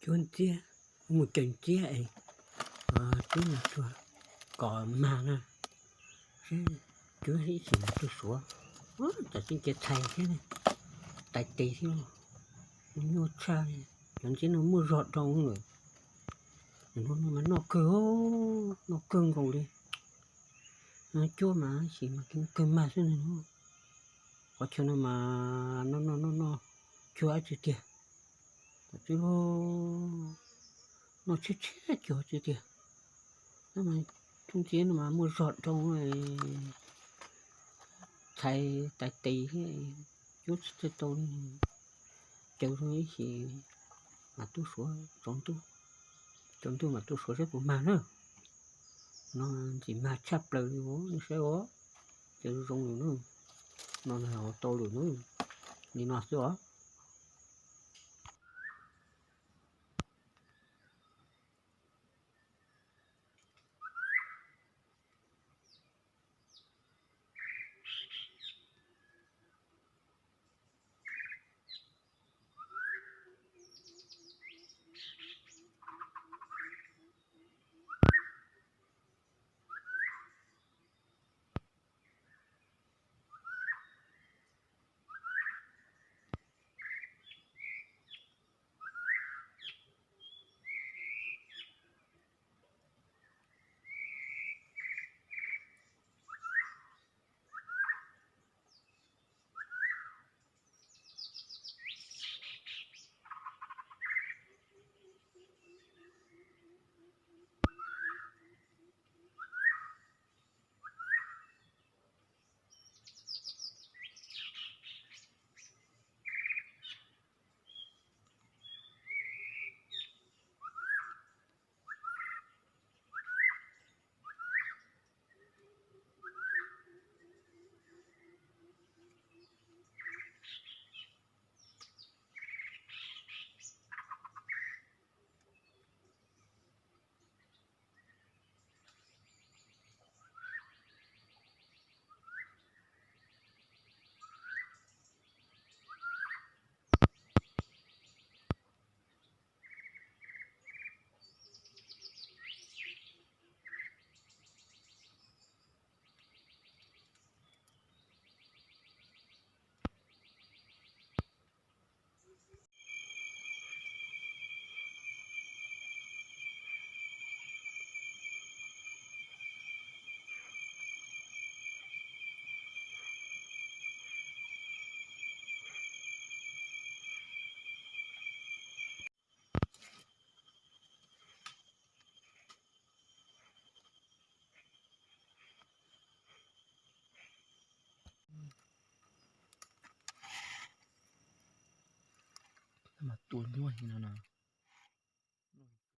cuab ntxiab, mus caws ntxiab es cuab mas tuag kom mag na, seb cuab ib chim mas tuaj suav. Tam sim cia txhais thiab, tais tes thiab, nyuaj tshaj li. Cov ntxiab no muaj zog dhau lawm. Nim no mas noj kawg, noj kawg nkaus li. Cuab mas ib chim mas kawg mag xwb. Qhov chaw no mas noj noj noj noj cuag dab tsi tiag, noj tshiab tshiab cuag dab tsi tiag. Cuab ntxiab no mas muaj zog dhau, txhais tais tes thiab, cuab tsis tau li. Caws zoo ib chim mas tuaj suav, tsaus ntuj, tsaus ntuj mas tuaj suav saib puas mag na. No ntxim mag tshaj plaws li os, nej saib os, caws zoo zoo lawm na. No nws tau lawm na, li no xwb os. Mas tua nyuaj li no no.